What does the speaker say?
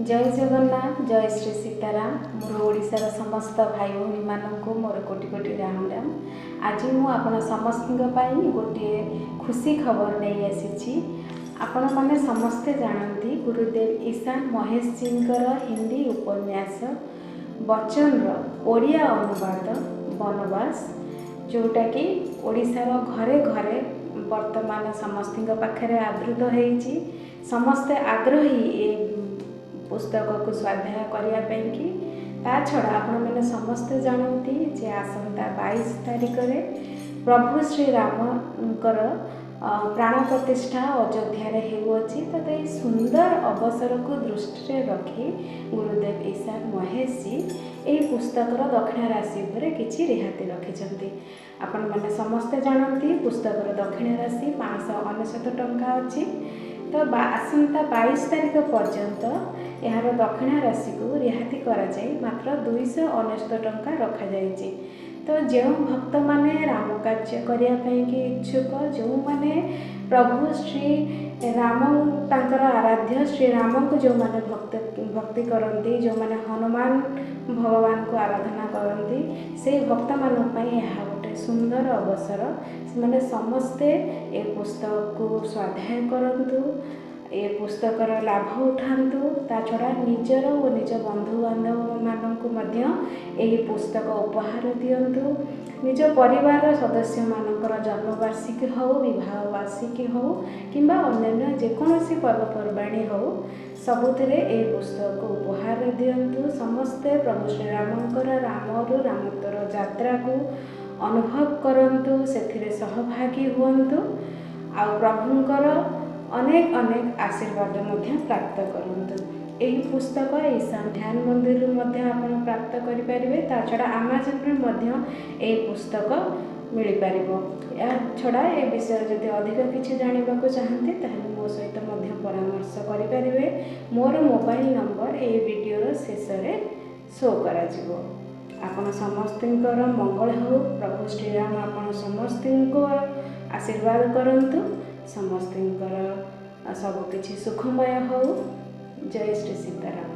ଜୟ ଜଗନ୍ନାଥ, ଜୟ ଶ୍ରୀ ସୀତାରାମ। ମୋର ଓଡ଼ିଶାର ସମସ୍ତ ଭାଇ ଭଉଣୀମାନଙ୍କୁ ମୋର କୋଟି କୋଟି ରାମ ରାମ। ଆଜି ମୁଁ ଆପଣ ସମସ୍ତଙ୍କ ପାଇଁ ଗୋଟିଏ ଖୁସି ଖବର ନେଇ ଆସିଛି। ଆପଣମାନେ ସମସ୍ତେ ଜାଣନ୍ତି, ଗୁରୁଦେବ ଈଶାନ ମହେଶଜୀଙ୍କର ହିନ୍ଦୀ ଉପନ୍ୟାସ ବଚନର ଓଡ଼ିଆ ଅନୁବାଦ ବନବାସ, ଯେଉଁଟାକି ଓଡ଼ିଶାର ଘରେ ଘରେ ବର୍ତ୍ତମାନ ସମସ୍ତଙ୍କ ପାଖରେ ଆଦୃତ ହେଇଛି। ସମସ୍ତେ ଆଗ୍ରହୀ ଏ ପୁସ୍ତକକୁ ସ୍ୱାଧ୍ୟାୟ କରିବା ପାଇଁକି। ତା ଛଡ଼ା ଆପଣମାନେ ସମସ୍ତେ ଜାଣନ୍ତି ଯେ ଆସନ୍ତା 22 ତାରିଖରେ ପ୍ରଭୁ ଶ୍ରୀରାମଙ୍କର ପ୍ରାଣ ପ୍ରତିଷ୍ଠା ଅଯୋଧ୍ୟାରେ ହେଉଅଛି। ତ ଏହି ସୁନ୍ଦର ଅବସରକୁ ଦୃଷ୍ଟିରେ ରଖି ଗୁରୁଦେବ ଈଶାନ ମହେଶଜୀ ଏହି ପୁସ୍ତକର ଦକ୍ଷିଣା ରାଶି ଉପରେ କିଛି ରିହାତି ରଖିଛନ୍ତି। ଆପଣମାନେ ସମସ୍ତେ ଜାଣନ୍ତି, ପୁସ୍ତକର ଦକ୍ଷିଣା ରାଶି 599 ଟଙ୍କା ଅଛି। ତ ଆସନ୍ତା 22 ତାରିଖ ପର୍ଯ୍ୟନ୍ତ ଏହାର ଦକ୍ଷିଣା ରାଶିକୁ ରିହାତି କରାଯାଇ ମାତ୍ର 299 ଟଙ୍କା ରଖାଯାଇଛି। ତ ଯେଉଁ ଭକ୍ତମାନେ ରାମ କାର୍ଯ୍ୟ କରିବା ପାଇଁକି ଇଚ୍ଛୁକ, ଯେଉଁମାନେ ପ୍ରଭୁ ଶ୍ରୀ ରାମ ତାଙ୍କର ଆରାଧ୍ୟ ଶ୍ରୀରାମଙ୍କୁ ଯେଉଁମାନେ ଭକ୍ତି କରନ୍ତି, ଯେଉଁମାନେ ହନୁମାନ ଭଗବାନଙ୍କୁ ଆରାଧନା କରନ୍ତି, ସେଇ ଭକ୍ତମାନଙ୍କ ପାଇଁ ଏହା ଗୋଟେ ସୁନ୍ଦର ଅବସର। ସେମାନେ ସମସ୍ତେ ଏ ପୁସ୍ତକକୁ ସ୍ୱାଧ୍ୟାୟ କରନ୍ତୁ, ଏ ପୁସ୍ତକର ଲାଭ ଉଠାନ୍ତୁ। ତା ଛଡ଼ା ନିଜର ଓ ନିଜ ବନ୍ଧୁବାନ୍ଧବମାନଙ୍କୁ ମଧ୍ୟ ଏହି ପୁସ୍ତକ ଉପହାର ଦିଅନ୍ତୁ। ନିଜ ପରିବାରର ସଦସ୍ୟମାନଙ୍କର ଜନ୍ମବାର୍ଷିକୀ ହେଉ, ବିବାହ ବାର୍ଷିକୀ ହେଉ କିମ୍ବା ଅନ୍ୟାନ୍ୟ ଯେକୌଣସି ପର୍ବପର୍ବାଣୀ ହେଉ, ସବୁଥିରେ ଏହି ପୁସ୍ତକକୁ ଉପହାର ଦିଅନ୍ତୁ। ସମସ୍ତେ ପ୍ରଭୁ ଶ୍ରୀରାମଙ୍କର ରାମରୁ ରାମତ୍ୱର ଯାତ୍ରାକୁ ଅନୁଭବ କରନ୍ତୁ, ସେଥିରେ ସହଭାଗୀ ହୁଅନ୍ତୁ ଆଉ ପ୍ରଭୁଙ୍କର ଅନେକ ଅନେକ ଆଶୀର୍ବାଦ ମଧ୍ୟ ପ୍ରାପ୍ତ କରନ୍ତୁ। ଏହି ପୁସ୍ତକ ଈଶାନ ଧ୍ୟାନ ମନ୍ଦିରରୁ ମଧ୍ୟ ଆପଣ ପ୍ରାପ୍ତ କରିପାରିବେ। ତା ଛଡ଼ା ଆମାଜନରେ ମଧ୍ୟ ଏହି ପୁସ୍ତକ ମିଳିପାରିବ। ଏହା ଛଡ଼ା ଏ ବିଷୟରେ ଯଦି ଅଧିକ କିଛି ଜାଣିବାକୁ ଚାହାନ୍ତି, ତାହେଲେ ମୋ ସହିତ ମଧ୍ୟ ପରାମର୍ଶ କରିପାରିବେ। ମୋର ମୋବାଇଲ ନମ୍ବର ଏହି ଭିଡ଼ିଓର ଶେଷରେ ଶୋ କରାଯିବ। ଆପଣ ସମସ୍ତଙ୍କର ମଙ୍ଗଳ ହେଉ। ପ୍ରଭୁ ଶ୍ରୀରାମ ଆପଣ ସମସ୍ତଙ୍କୁ ଆଶୀର୍ବାଦ କରନ୍ତୁ। ସମସ୍ତଙ୍କର ସବୁକିଛି ସୁଖମୟ ହେଉ। ଜୟ ଶ୍ରୀ ସୀତାରାମ।